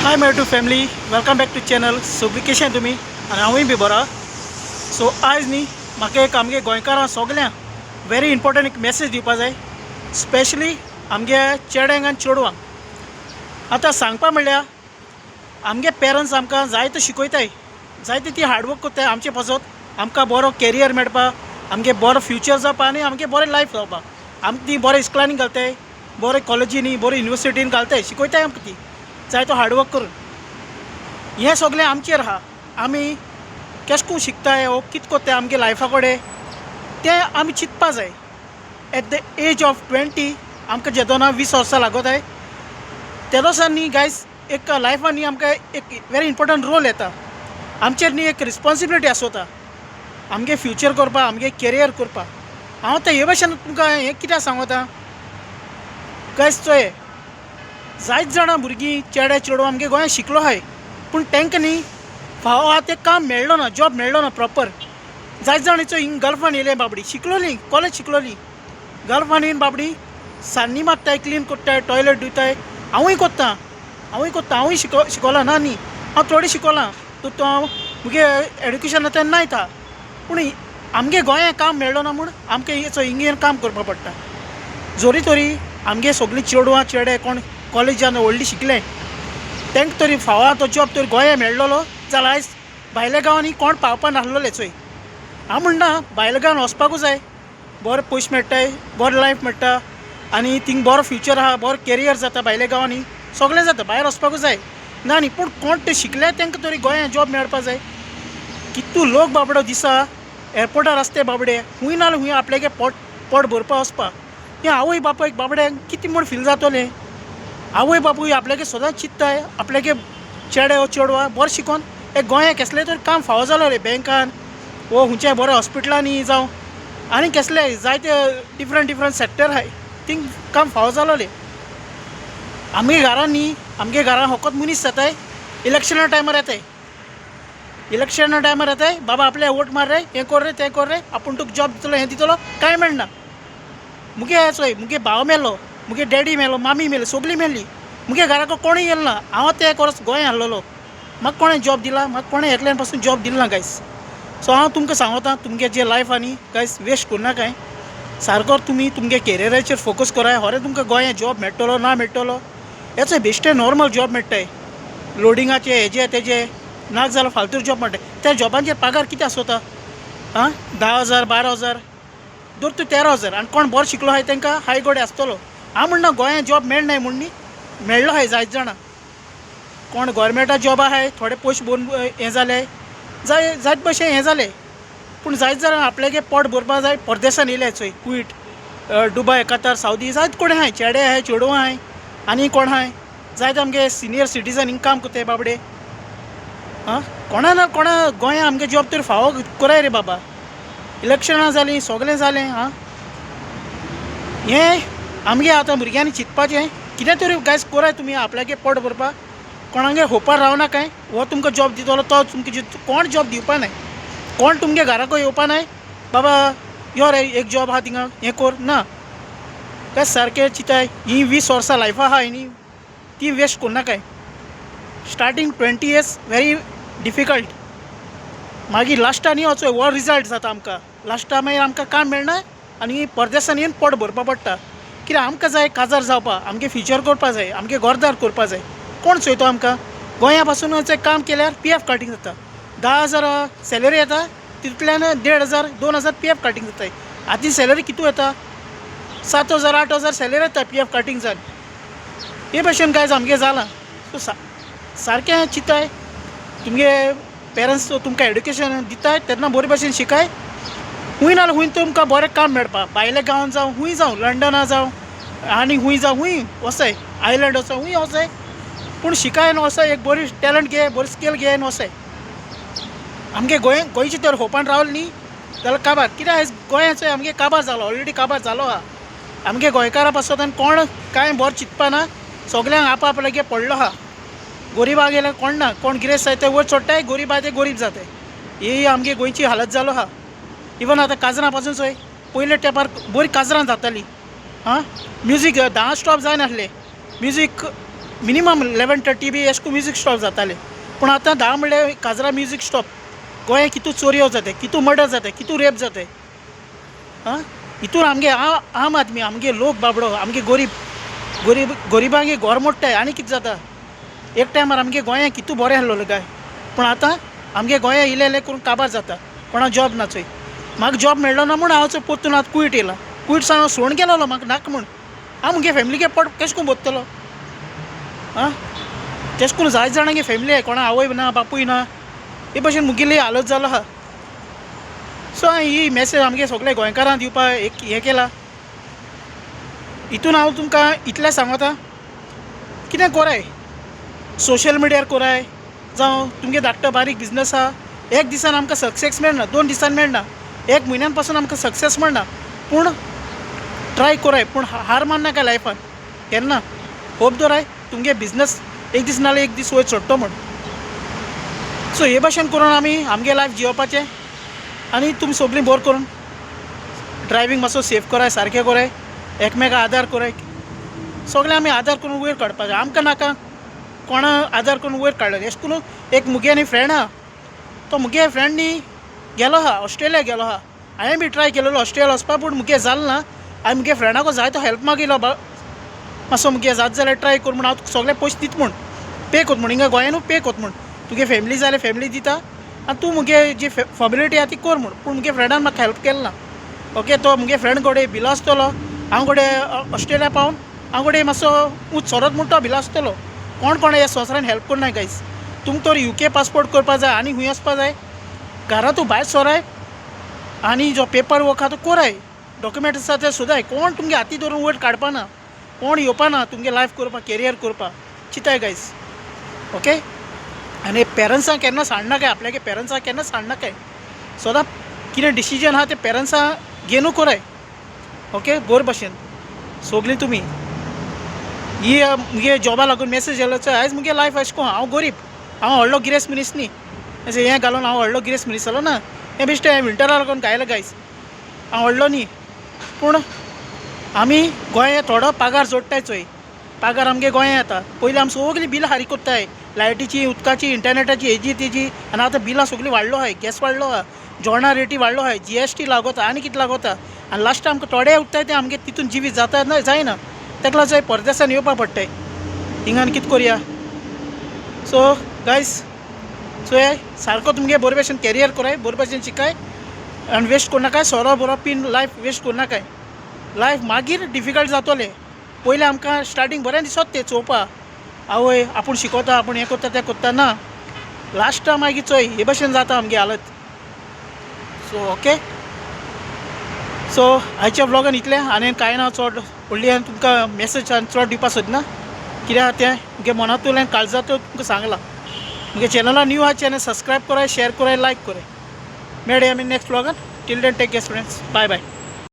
Hi my YouTube family, welcome back to channel. सगळीं कशें तुमी? आनी हांवूय बी बरो. सो आयज न्ही म्हाका एक आमगे गोंयकारां सगल्यांक व्हेरी इम्पोर्टंट एक मॅसेज दिवपा जाय, स्पेशली आमगे चेड्यांक आनी चेडवांक. आतां सांगपा म्हणल्यार आमगे पेरंट्स आमकां जायते शिकयताय, जायते ती हार्डवर्क करताय आमचे पासत, आमकां बरो कॅरियर मेळपा, आमगे बरो फ्युचर जावपा आनी आमगे बरें लायफ जावपा. आमकां ती बरें इस्कुलांनी घालताय, बरें कॉलेजींनी, बरें युनिवर्सिटीन घालताय, शिकयताय आमकां ती जायतो हार्डवर्क करून. हें सगळें आमचेर आहा, आमी केशें करून शिकताय वो कितें करताय आमगे लायफा कडेन तें आमी चिंतपा जाय. At the age of 20, आमकां जेदोना 20 वर्सां लागोताय तेदोसान न्ही गायज, एक लायफान न्ही आमकां एक व्हेरी इम्पोर्टंट रोल येता. आमचेर न्ही एक रिस्पोन्सिबिलिटी आसता आमगे फ्युचर करपा, आमगे कॅरियर करपा. हांव आतां हे भशेन तुमकां हें कित्याक सांगता गायज, चोय, जायत जाणां भुरगीं, चेडे चेडूं आमगे गोंयांत शिकलो आहाय, पूण तांकां न्ही फावो आहा तें काम मेळ्ळो ना, जॉब मेळ्ळो ना प्रॉपर. जायत जाण चोय, हिंग गल्फान येयले बाबडी, शिकलोली, कॉलेज शिकलोली, गल्फान येवन बाबडी सान्नी मारताय, क्लीन करताय, टॉयलेट धुताय. हांवूय कोत्ता, हांवूय कोत्ता. हांवूय शिकोलां ना न्ही, हांव थोडें शिकोलां. तो हांव मुगे एड्युकेशन तेन्ना येता, पूण आमगे गोंयांत काम मेळ्ळो ना म्हूण आमकां चोय हिंग येवन काम करपा पडटा. जोरी तरी आमगे सगळीं चेडवां चेडे कोण कॉलेजान व्हडली शिकले, तांकां तरी फावो तो जॉब तरी गोंया मेळ्ळोलो जाल्यार आयज भायल्या गांवांनी कोण पावपा नासलेले. चोय, हांव म्हणना भायल्या गांवान वचपाकूच जाय, बरे पयशे मेळटाय, बरें लायफ मेळटा आनी थिंग बरो फ्युचर आहा, बरो कॅरियर जाता भायल्या गांवांनी, सगळें जाता, भायर वचपाकूच जाय ना न्ही, पूण कोण ते शिकले तांकां तरी गोंयांत जॉब मेळपा जाय. कितू लोक बाबडो दिसा एअरपोर्टार आसते बाबडे, खूंय ना खूंय आपल्यागे पोट पोट भरपा वचपा. हें आवय बापायक बाबड्यांक कितें म्हूण फील जातलें? आवय बापूय आपल्यागे सदांच चिंत्ताय आपल्यागे चेडे वो चेडवां बरें शिकोन एक गोंयांत केसलें तरी काम फावो जालो रे, बँकान वो खंयच्याय बऱ्या हॉस्पिटलांनी जावं आनी केसले जायते डिफरंट डिफरंट सॅक्टर आहाय, थिंग काम फावो जालोलें. आमगे घरान न्ही, आमगे घरान फकत मनीस जाताय, इलेक्शना टायमार येताय, इलेक्शना टायमार येताय, बाबा आपल्या वोट मार रे, हें कर रे, तें कर रे, आपूण तुका जॉब दितलो, हें दितलो, कांय मेळना. मुगे चोय, मुगे भाव मेलो, मुगे डॅडी मेलो, मामी मेली, सगळीं मेली. मुगे घराक कोणूय येयलो ना. हांव ते एक वर्स गोंया आहलोलो, म्हाका कोणें जॉब दिला? म्हाका कोणें एकल्यान पासून जॉब दिल ना गायज. सो हांव तुमकां सांगता, तुमगे जे लायफ आहा न्ही गायज, वेस्ट करनाकाय. सारको तुमी तुमगे कॅरियराचेर फोकस कराय. खरें तुमकां गोंयांत जॉब मेळटलो ना मेळटलो हेचो बेश्टे नॉर्मल जॉब मेळटाय, लोडिंगाचे हेजे तेजे, नाक जाल्यार फालतू जॉब मेळटाय. त्या जॉबांचेर पगार कितें आसता? आं, 10,000, 12,000, धर तूं 13,000. आनी कोण बरो शिकलो आहाय तांकां हाय गोडे आसतलो. हांव म्हणना गोंयांत जॉब मेळनाय म्हूण न्ही, मेळ्ळो आहाय जायत जाणां. कोण गोवोरमेंटा जॉब आहाय, थोडे पयशे भरून हें जाले, जाय जायत भशेन हें जालें, पूण जायत जाणां आपल्यागे पोट भरपा जाय परदेसान येयले. चोय, कुवेट, दुबय, कतार, सावदी, जायत कोण आहाय, चेडे आहाय, चेडवां आहाय आनी कोण आहाय, जायते आमगे सिनियर सिटीजन हिंग काम करताय बाबडे. आं, कोणा ना कोणा गोंया आमगे जॉब तरी फावो कराय रे बाबा. इलेक्शनां जालीं, सगळें जालें. आं, हें आमगे आतां भुरग्यांनी चिंतपाचें. कितें तरी गायज कराय तुमी आपल्यागे पोट भरपाक, कोणागे होपार रावनाकाय हो तुमकां जॉब दितलो, तो तुमकां. कोण जॉब दिवपा नाय, कोण तुमगे घराको येवपा नाय, बाबा यो रे, एक जॉब आहा थिंगा, हें कर ना. काय सारकें चिंताय, ही 20 वर्सां लायफा आहाय न्ही, ती waste करनाकाय. Starting 20 years very difficult, मागीर लास्टाक न्ही वचोय हो रिजल्ट जाता आमकां. लास्टा मागीर आमकां काम मेळना आनी परदेसान येवन पोट भरपा पडटा. कित्याक आमकां जाय काजार जावपा, आमगे फ्युचर करपा जाय, आमगे घरदार करपा जाय. कोण चोयतो आमकां? गोंया पासून काम केल्यार पीएफ कटिंग जाता. 10,000 सॅलरी येता, तितूंतल्यान 1500, 2000 पीएफ कटिंग जाताय. आतां सॅलरी कितू येता? 7000, 8000 सॅलरी येता पीएफ कटिंग जावन. हे भशेन कांय आमगें जालां. सो सारकें चिंताय, तुमगे पेरंट्स तुमकां एड्युकेशन दिताय तेन्ना बरे भशेन शिकाय. खूंय ना खूंय तुमकां बरें काम मेळपा, भायल्या गांवान जावं, खूंय जावं, लंडना जावं आनी खूंय जावं, खूंय वचाय, आयलंड वचो, खूंय वचाय, पूण शिकाय आनी वचाय, एक बरी टॅलंट घे, बरी स्कील घे आनी वचाय. आमगे गोंय गोंयचे तर होपान रावले न्ही जाल्यार काबार. कित्याक आयज गोंयाचो आमगे काबार जालो, ऑलरेडी काबार जालो आहा. आमगे गोंयकारा पासत आनी कोण कांय बरो चिंतपा ना, सगल्यांक आप आपल्यागे पडलो आहा. गोरिबा गेल्यार कोण ना, कोण गिरेस्त जाय ते वयर चडटाय, गोरीब आहा ते गोरीब जाताय. ही आमगे गोंयची हालत जालो आहा. इवन आतां काजरां पासून चोय, पयले तेंपार बरीं काजरां जातालीं. आं, म्युजीक 10 स्टॉप जायनासलें, म्युजीक मिनिमम 11:30 बी अशें करून म्युजीक स्टॉप जातालें. पूण आतां 10 म्हणल्यार काजरा म्युजीक स्टॉप. गोंयांत कितू चोरयो जाताय, कितू मर्डर जाताय, कितू रेप जाताय. आं, हितून आमगे आम आदमी, आमगे लोक बाबडो, आमगे गोरीब गोरीब गोरिबांगे घोर मोडटाय आनी कितें जाता. एक टायमार आमगे गोंयांत कितू बरें आसलेलें काय, पूण आतां आमगे गोंया इल्लें इल्लें करून काबार जाता. कोणा जॉब ना चोय, म्हाका जॉब मेळ्ळो ना म्हूण हांव चोय परतून आतां कुवेट येयला. कुवेट सावन हांव सोडून गेलोलो म्हाका नाका म्हूण. हांव मुगे फॅमिलीगे पोट कशें करून भरतलो? आं, तेश करून जायते जाणांगे फॅमिली आहाय, कोणा आवय ना बापूय ना, हे भशेन मुगेली हालत जालो आहा. सो हांवें ही मॅसेज आमगे सगळे गोंयकारांक दिवपाक एक हें केलां. हितून हांव तुमकां इतलें सांगता, कितें कोराय, सोशल मिडियार कोराय, जावं तुमगे धाकटो बारीक बिजनस आहा. एक दिसान आमकां सक्सेस मेळना, 2 दिसान मेळना, एक म्हयन्यान पासून आमकां सक्सेस मेळना, पूण ट्राय कोराय, पूण हार माननाका लायफान केन्ना. होप दवराय तुमगे बिजनस एक दीस नाल्यार एक दीस वयर चडटो म्हूण. सो हे भाशेन करून आमी आमगे लायफ जियोवपाचें. आनी तुमी सगळीं बरें करून ड्रायवींग मातसो सेफ कराय, सारकें कराय, एकमेका आदार कराय, सगळें आमी आदार करून वयर काडपाचें. आमकां नाका कोणा आदार करून वयर काडलो. अशें करून एक मुगे न्ही फ्रेंड आहा, तो मुगे फ्रेंड न्ही गेलो आहा ऑस्ट्रेलिया गेलो आहा. हांवें बी ट्राय केलेलो ऑस्ट्रेलिया वचपाक, पूण मुगे जालें ना. हांवें मुगे फ्रेंडाको जायतो हेल्प मागिल्लो, मातसो मुगे जाता जाल्यार ट्राय कर म्हूण, हांव तुका सगळे पयशे दिता म्हूण, पे कोत म्हूण, हिंगा गोंयानूय पे कोत म्हूण, तुगे फॅमिली जाल्यार फॅमिली दिता आनी तूं मुगे जी फॉर्मेलिटी आहा ती कर म्हूण. पूण मुगे फ्रेंडान म्हाका हेल्प केलें ना. ओके, तो मुगे फ्रेंड कोडे भिलो आसतलो, हांव कोडे ऑस्ट्रेलिया पावन हांव कोडे मातसो ऊंच सोरत म्हूण तो भिलो आसतलो. कोण कोण ह्या संवसारान हेल्प करनाय गायज. तुमकां तर UK passport करपा जाय आनी खूंय वचपा जाय, घरा तूं भायर सोराय आनी जो पेपर वर्क आहा तो कोराय, डॉक्युमेंट आसा ते सोदाय. कोण तुमगे हाती धरून वयर काडपा ना, कोण येवपा ना तुमगे लायफ करपाक, कॅरियर करपाक. चिंताय गायज. ओके, आनी पेरंट्सांक केन्ना सांडनाकाय, आपल्यागे पेरंट्सांक केन्ना सांडनाकाय. सदां कितें डिसिजन आहा तें पेरंट्सां घेवनू कोराय. ओके, बरे भाशेन सगळीं तुमी ही मुगे जॉबा लागून मॅसेज येयलो चोय. आयज मुगे लायफ अशें करून हांव गरीब, हांव व्हडलो गिरेस्त मनीस न्ही, अशें हें घालून हांव व्हडलो गिरेस्त मनीस जालो ना. हें बेश्टें विंटरा लागून घायलां गायज, हांव व्हडलो न्ही. पूण आमी गोंया थोडो पागार जोडटाय चोय, पागार आमगे गोंया येता. पयलीं आमी सगळीं बिलां फारीक कोत्ताय, लायटीची, उदकाची, इंटरनेटाची, हेजी तेजी. आनी आतां बिलां सगळीं वाडलो आहाय, गॅस वाडलो आहा, जेवणा रेटी वाडलो आहाय, GST लागोता आनी कितें लागोता. आनी लास्ट आमकां थोडे उरताय ते आमगे तितून जिवीत जाता ना जायना, तेका लागून चोय परदेसान येवपा पडटाय. हिंगान कितें करया. सो गायज चोय सारको तुमगे बरे भाशेन कॅरियर कोराय, बरे भाशेन शिकाय आनी वेस्ट करनाकाय. सोरो बोरो पीन लायफ वेस्ट करनाकाय. लायफ मागीर डिफिकल्ट जातोलें. पयलीं आमकां स्टार्टींग बरें दिसत तें चोवपा, आवय आपूण शिकोता, आपूण हें करता तें करता ना, लास्टा मागीर चोय हे भाशेन जाता आमगे हालत. सो ओके, सो आयच्या व्लॉगान इतलें, आनी कांय ना चड व्हडली हांवें तुमकां मॅसेज हांवें चड दिवपाक सोदना, कित्याक तें मुगे मनांतल्यान काळजांतल्यान तुमकां सांगलां. मुगे चॅनला न्यू आहा, चॅनल सबस्क्रायब कराय, शेयर कराय, लायक कराय. मेळया आमी next व्लॉगान. Till then take care students, bye bye.